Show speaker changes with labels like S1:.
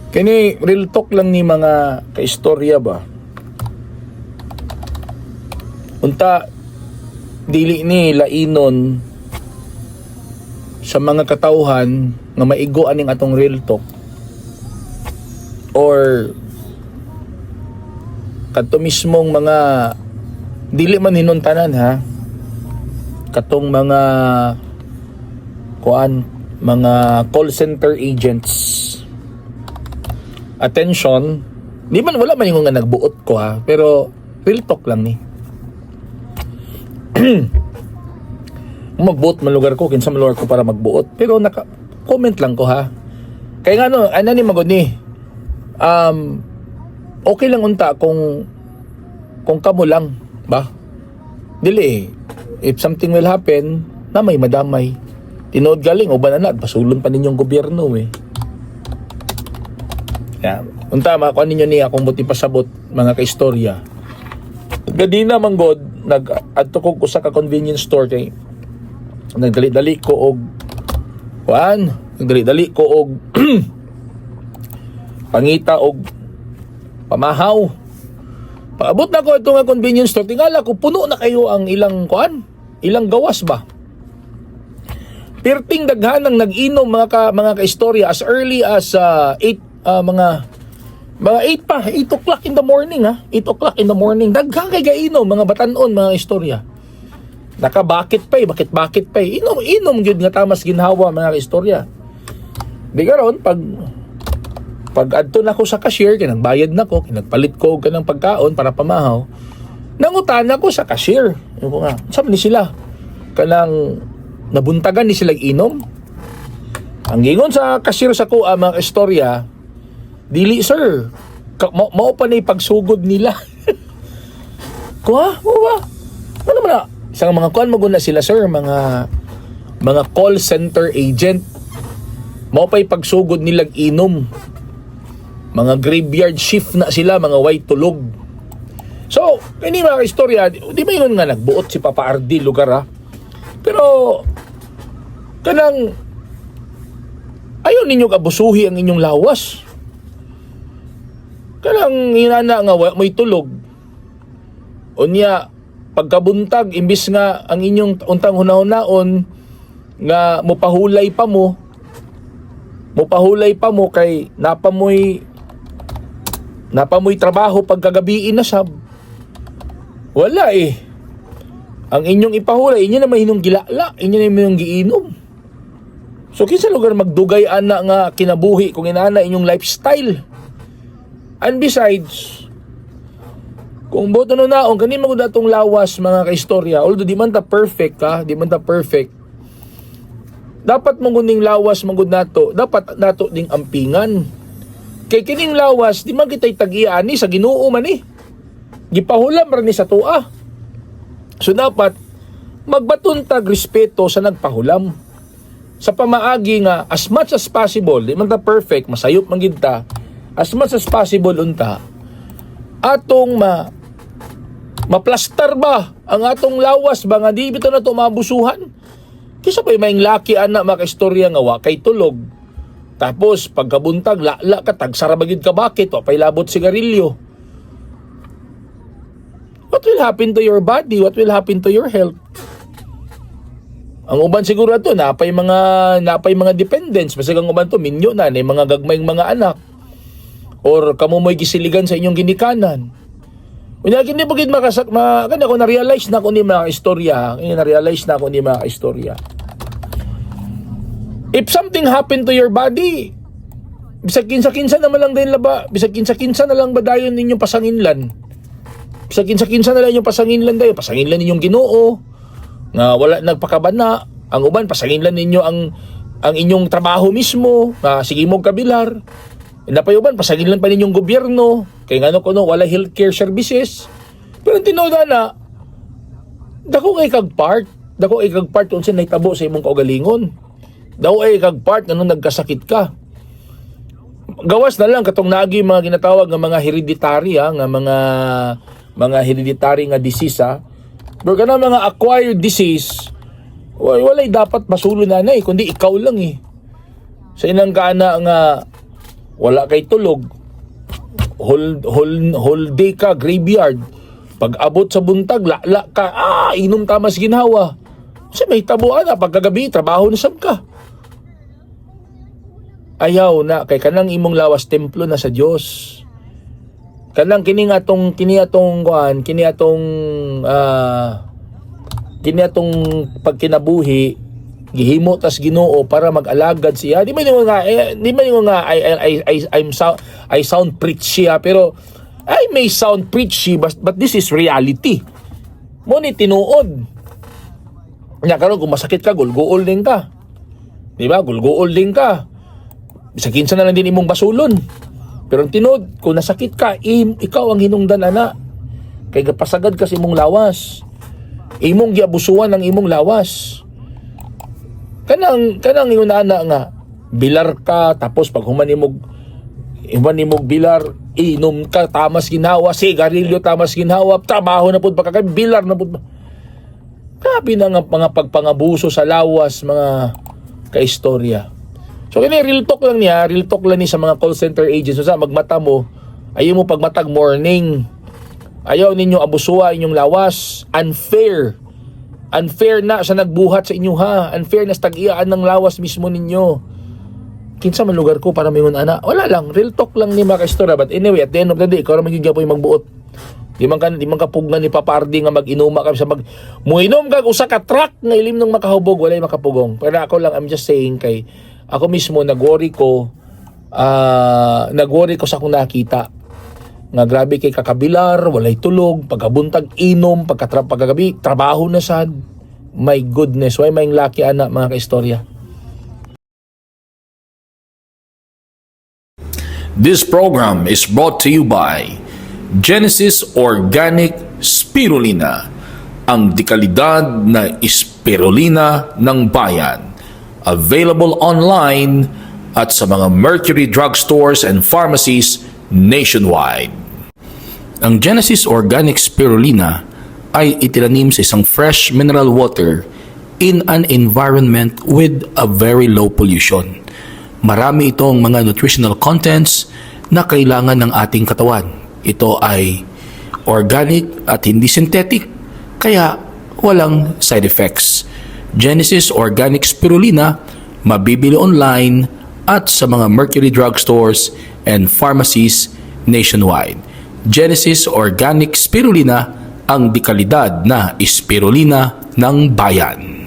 S1: Kini real talk lang ni, mga kaistorya ba. Unta dili ni lainon sa mga katawhan nga maigo aning atong real talk or kadto mismong mga, dili man hinuntanan ha, katong mga kuan, mga call center agents. Attention, di man, wala man yung nga nagbuot ko ha, pero real talk lang ni. Magbuot man lugar ko, kinsa man lugar ko para magbuot, pero naka comment lang ko ha. Kaya nga no, ano ni magod ni, okay lang unta kung kamo lang ba. Dili eh. If something will happen na may madamay, tinuod galing uban na basulon pa ninyong gobyerno eh. Yeah. Unta makuha ninyo niya akong buti pasabot, mga kaistorya. Gadina man god, nag adto ko usa ka convenience store kay nagdali-dali ko og kuan, nagdali-dali ko og pangita og pamahaw. Paabot na ko ito nga convenience store, tingala ko puno na kayo ang ilang kuan, ilang gawas ba. Pirting daghan ang nag-inom, mga kaistorya, as early as 8, mga 8 pa, 8 o'clock in the morning ha. 8 o'clock in the morning. Daghan kay gainom mga batanon, mga istorya. Nakabakit pa eh, bakit-bakit pa eh. Inom, inom gyud nga tamas ginhawa, mga kaistorya. Di karon pag adto na ko sa cashier, kay nagbayad na ko, kay nagpalit ko og kanang pagkaon para pamahaw. Nangutana ko sa cashier. Yung ko nga, sabi ni sila, kanang nabuntagan ni sila inom. Ang gingon sa cashier sa kuha, mga istorya, "Dili, sir. Mao pa na pagsugod nila." Kuha, mao ba? Ano man na? Isang mga kuan maguna sila, sir, mga call center agent. Mao pa'y pagsugod nilang inom. Mga graveyard shift na sila, mga way tulog. So, kini mga istorya, di ba yun nga nagbuot si Papa Ardi lugar ha? Pero, kanang, ayaw ninyo abusuhi ang inyong lawas. Kanang inana nga wa mo'y tulog. Unya, pagkabuntag, imbis nga ang inyong untang hunahunaon nga mupahulay pa mo kay napamoy trabaho pagkagabiin na sab. Wala eh. Ang inyong ipahulay, inyo na inyong gilala, inyo na inyong giinom. So kinsa lugar magdugay ana nga kinabuhi kung inana inyong lifestyle? And besides, kung boto no naong kani magud atong lawas, mga kaistorya, although di man ta perfect ha, di man ta perfect. Dapat mo kuning lawas magud nato, dapat nato ding ampingan. Kay kining lawas di man kitay tag-iya ani, sa Ginoo man eh. Gipahulam ra ni sa tua. So dapat magbaton tag respeto sa nagpahulam. Sa pamaagi nga as much as possible, di man ta perfect, masayop man gid ta, as much as possible unta atong maplastar ba ang atong lawas ba nga di bitaw na to mabusuhan. Kisa pa'y maing laki ana, mga kaistorya, nga wa kay tulog. Tapos pagkabuntag lala ka, tagsara ba gyud ka, bakit wa pay labot sigarilyo. What will happen to your body? What will happen to your health? Ang uban siguro ato napay mga dependents, basig ang uban to minyo na ni mga gagmayng mga anak or kamo mo'y gisiligan sa inyong ginikanan. Unya kini bugid makasak ma kani ako na-realize na ako ni mga istorya, kini na-realize na ako ni mga istorya. If something happened to your body, bisag kinsa-kinsa naman lang din laba, bisag kinsa-kinsa na lang ba dayon ninyong pasanginlan? Bisag kinsa-kinsa na lang inyong pasanginlan dayon, pasanginlan ninyong Ginoo nga wala nagpakabana, ang uban pasanginlan ninyo ang inyong trabaho mismo nga sige mo kabilar. Napayuban, pasanginlan pa ninyong gobyerno, kay ngano kuno wala healthcare services. Pero ang tinuod na, dako kay kag part unsa nahitabo sa imong kaugalingon. Dako kay kag part nganong nagkasakit ka. Gawas na lang katong naagi mga ginatawag nga mga hereditary ha, nga mga hereditary nga disease ha. Pero kana mga acquired disease, walay dapat basulo na eh, kundi ikaw lang eh. Sa inang kaana nga Wala kay tulog. Whole day ka graveyard. Pag abot sa buntag, lala ka, inom tamas ginhawa. Kasi may tabuan na, pagkagabi, trabaho na sab ka. Ayaw na, kay kanang imong lawas, templo na sa Dios. Kanang kini atong kuan, kini atong pagkinabuhi, gihimo tas Ginoo para mag-alagad siya. Di man mo nga I sound preachy ah, pero I may sound preachy, but this is reality. Mo ni tinuod. Nya karon, kung masakit ka, gulguol din ka. Di ba? Gulguol din ka. Bisag kinsa na lang din imong basulon. Pero ang tinuod, kung nasakit ka, ikaw ang hinungdan ana. Kay gapasagad ka sa imong lawas. Imong giabusuan ang imong lawas. Kanang ingon ana nga bilar ka, tapos pag human nimog bilar, inom ka tamas ginhawa, sigarilyo tamas ginhawa, trabaho na pud pa kay bilar na pud. Grabe na nga mga pagpangabuso sa lawas, mga kaistorya. So kini real talk lang niya, real talk lang ni sa mga call center agents. So, sa magmata mo, ayaw mo pagmatag morning. Ayaw ninyo abusuha inyong lawas. Unfair. Unfair na sa nagbuhat sa inyo ha. Unfair na sa tag-iyaan ng lawas mismo ninyo. Kinsa man lugar ko para mingon ana. Wala lang, real talk lang ni mga kaistorya. But anyway, at the end of the day, ikaw naman yung gyapon magbuot. Di man ka pugnan ni Papardi nga mag-inuma ka sa mag muinom kag usa ka truck nga ilim nung makahubog, walay makapugong. Pero ako lang, I'm just saying, kay ako mismo nag-worry ko sa akong nakita nga grabe kay kakabilar, walay tulog, pagkabuntag inom, pagkagabi trabaho na sad. My goodness, why may lucky ana, mga kaistorya.
S2: This program is brought to you by Genesis Organic Spirulina, ang dekalidad na spirulina ng bayan. Available online at sa mga Mercury drugstores and pharmacies nationwide. Ang Genesis Organic Spirulina ay itinanim sa isang fresh mineral water in an environment with a very low pollution. Marami itong mga nutritional contents na kailangan ng ating katawan. Ito ay organic at hindi synthetic, kaya walang side effects. Genesis Organic Spirulina, mabibili online at sa mga Mercury drugstores and pharmacies nationwide. Genesis Organic Spirulina, ang dekalidad na spirulina ng bayan.